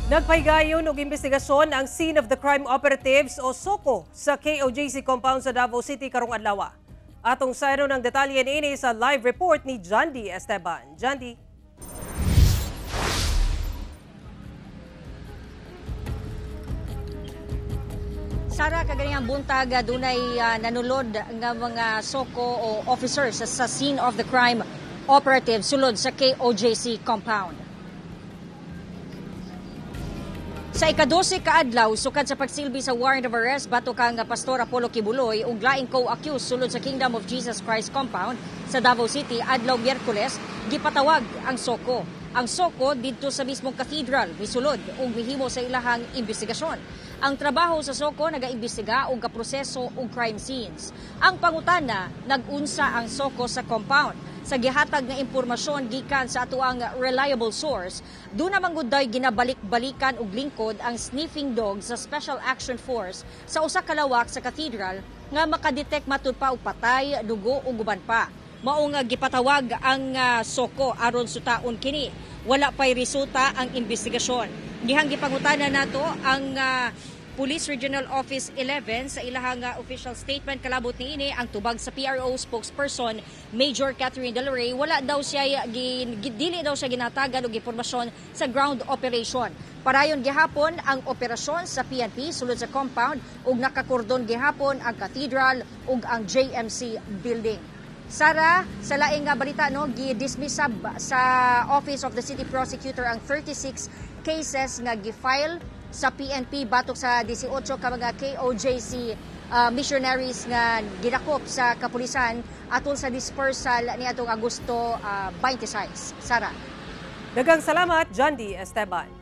Nagpahigayon og investigasyon ang Scene of the Crime Operatives o SOCO sa KOJC compound sa Davao City karong adlaw. Atong sayron ang detalye niini sa live report ni John D. Esteban. John D. Sara, kaganihang buntag dunay nanulod nga mga SOCO o officers sa scene of the crime operative sulod sa KOJC compound. Sa ika-12 kaadlaw sukad sa pagsilbi sa warrant of arrest batok kang Pastor Apollo Quiboloy ug laing co-accused sulod sa Kingdom of Jesus Christ compound sa Davao City adlaw Miyerkules, gipatawag ang SOCO. Ang SOCO didto sa mismong cathedral misulod ug mihimo sa ilahang investigasyon. Ang trabaho sa SOCO nagaimbestiga og kaproseso og crime scenes. Ang pangutana, nag-unsa ang SOCO sa compound. Sa gihatag nga impormasyon gikan sa atoang reliable source, duna man gud day ginabalik-balikan og lingkod ang sniffing dog sa Special Action Force sa usa ka lawak sa cathedral nga makadetect matud pa og patay, dugo ug uban pa. Mao nga gipatawag ang SOCO aron sutaon kini. Wala pay resulta ang investigasyon. Dihang gipangutana nato ang Police Regional Office 11 sa ilahang official statement kalabot niini. Ang tubag sa PRO spokesperson Major Catherine Del Rey, wala daw siya dili daw siya ginatagan og impormasyon sa ground operation. Parayon gihapon ang operasyon sa PNP sulod sa compound ug nakakordon gihapon ang cathedral ug ang JMC building. Sara, sa laing nga balita no, gi-dismiss sa Office of the City Prosecutor ang 36 cases nga gi-file sa PNP batok sa 18 ka mga KOJC missionaries nga gidakop sa kapulisan atol sa dispersal niadtong Agosto 26. Sara. Daghang salamat, John D. Esteban.